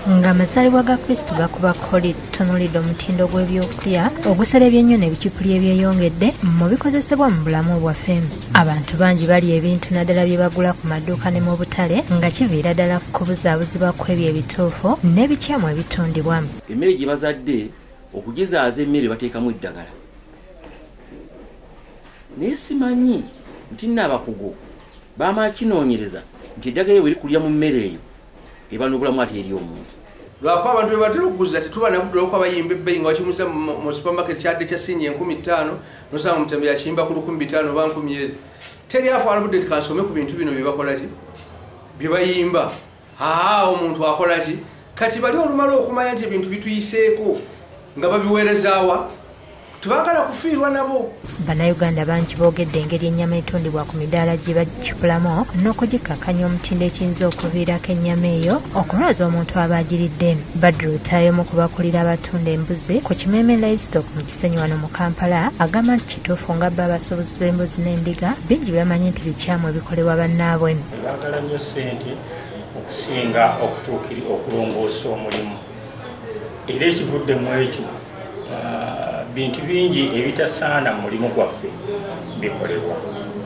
Ng'amazaalibwa ga Kristo gakuba koli, tutunuulidde omutindo gw'ebyokulya oguserebye ennyo n'ebicupuli ebyeyongedde mu bikozesebwa mu bulamu bwaffe. Abantu bangi balya ebintu naddala bye bagula ku maduuka ne mu butale nga kiviira ddala ku kubuzaabuzibwa kw'ebyo ebituufu n'ebikyamu ebitundibwa. Emmere gye bazadde okugizaaza emmere bateekamu eddagala. Naye simanyi nti nno abakugu baamala kinoonyereza nti eddagala bwe likulira mu mmere eyo eba n'obulamu ate eri omuntu. Lwakuba abantu be batera okuguza tetuba na budde olw'okuba bayimba ebbeeyi nga bakimuza mu supermarket kyadde kya siringi 5000 nosanga omutembeeyi akiyimba ku 1500 oba 1000 ezo. Teri afaana budde nti kansome ku bintu bino bye bakola ki? Bye bayimba. Omuntu akola ki? Kati bali olumala okumanya nti ebintu bituyiseeko nga babiweerezaawa tebaagala kufiirwa nabo. Bannayuganda bangi boogedde engeri ennyama etundibwa ku midaala gye bagicupulamu n'okugikkakkanya omutindo ekiyinza okuviirako ennyama eyo okulwaza omuntu aba agiridde. Badru Lutaaya omu ku bakulira abatunda embuzi ku Kimeme Livestock mu Kisenyi wano mu Kampala agamba nti kituufu nga bo abasuubuzi b'embuzi n'endiga bingi bye bamanyi nti bikyamu ebikolebwa bannaabwe. Baagala nnyo ssente okusinga okutuukiri okulongoosa omulimu, era ekivudde mu ekyo bintu bingi ebitasaana mu mulimu gwaffe bikolebwa.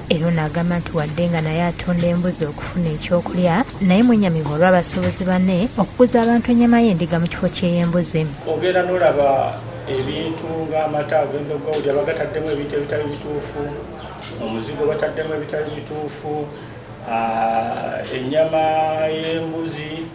Era ono agamba nti wadde nga naye atunda embuzi okufuna ekyokulya, naye mwenyamivu olw'abasuubuzi banne okuguza abantu ennyama y'endiga mu kifo ky'ey'embuzi. Ogenda n'olaba ebintu ng'amata agenda okugawulira bagataddemu ebintu ebitali bituufu, omuzigo bataddemu ebitali bituufu, ennyama y'embuzi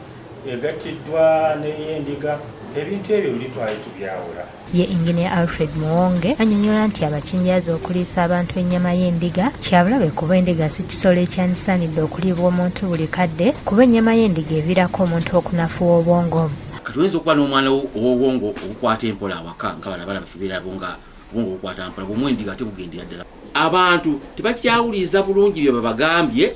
egattiddwa n'ey'endiga, ebintu ebyo buli twali tubyawula. Ye Engineer Alfred Muwonge annyonnyola nti abakinjaazi okuliisa abantu ennyama y'endiga kyabulabe kuba endiga si kisolo ekyandisaanidde okuliibwa omuntu buli kadde, kuba ennyama y'endiga eviirako omuntu okunafuwa obwongo. Kati oyinza okuba n'omwana ow'obwongo obukwata empola awaka nga bano abaana baffe beerabo nga obwongo bukwata mpola, bw'omuwa endiga ate bugendera ddala. Abantu tebakyawuliriza bulungi bye babagambye,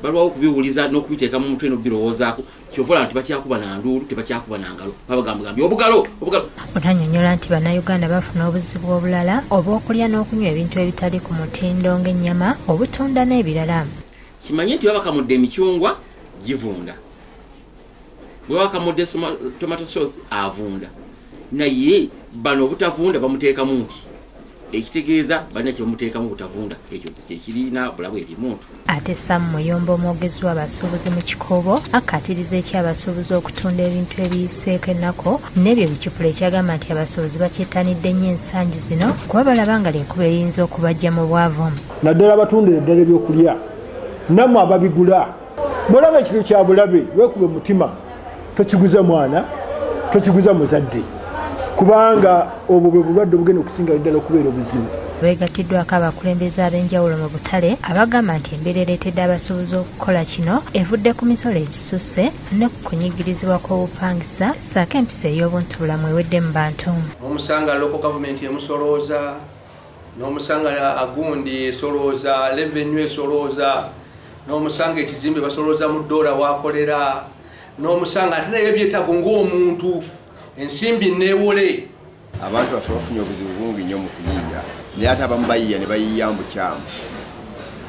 balwawo okubiwuliza n'okubiteeka mu mutwe n'obirowoozaako, kyova olaba tebakyakuba na nduulu, tebakyakuba na ngalo, babagambagambye obugalo obugalo. Ono annyonnyola nti Bannayuganda bafuna obuzibu obulala obw'okulya n'okunywa ebintu ebitali ku mutindo ng'ennyama, obutunda n'ebirala. Kimanye nti babakamudde emicungwa givunda, bwe bakamudde tomato sauce avunda, naye bano obutavunda bamuteekamu nti ekitegeeza balina kye bamuteekamu butavunda, ekyo tekirina bulabu eri muntu. Ate Sam Muyombo omwogezi w'abasuubuzi mu Kikoobo akkaatiriza eky'abasuubuzi okutunda ebintu ebiyiseeko ennaku n'ebyo ebicupula, ekyagamba nti abasuubuzi bakyettanidde nnyo ensangi zino kuba balaba nga ly'ekkubo eriyinza okubaggya mu bwavu. Naddala abatundira eddala ebyokulya nammwe ababigula, bw'olaba ekintu kya bulabe weekube mutima, tokiguza mwana, tokiguza muzadde, kubanga obwo bwe bulwadde obugenda okusinga ddala okubeera obuzibu. Beegattiddwako abakulembeze ab'enjawulo mu butale abagamba nti embeera ereetedde abasuubuzi okukola kino evudde ku misolo egisusse ne ku kunyigirizibwa kw'obupangisa ssaako empisa ey'obuntubulamu ewedde mu bantu. N'omusanga local government emusolooza, n'omusanga agundi esolooza, revenue esolooza, n'omusanga ekizimbe basolooza mu ddoola waakolera, n'omusanga ate naye byetaago ng'omuntu ensimbi neewole. Abantu baffe bafunye obuzibu bungi nnyo mu kuyiiya, naye ate abamu bayiiya ne bayiiya mu bukyamu,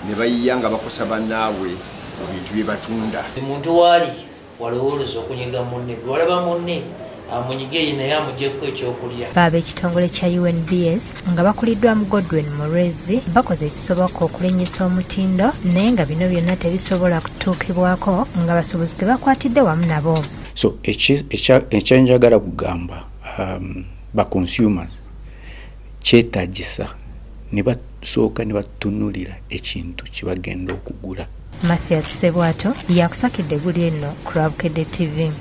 ne bayiiya nga bakosa bannaabwe mu bintu bye batunda. Omuntu waali walowooza okunyiga munne, bw'olaba munne amunyige ye naye amugyeko ekyokulya. Baaba ekitongole kya UNBS nga bakuliddwamu Godwin Murezi bakoze ekisoboka okulinnyisa omutindo, naye nga bino byonna tebisobola kutuukibwako nga basuubuzi tebakwatidde wamu nabo. So ekyenjagala kugamba ba consumers, kyetaagisa ne basooka ne batunuulira ekintu kye bagenda okugula. Mathias Sebwato yakusakidde eggulire lino ku Lwabukedde TV.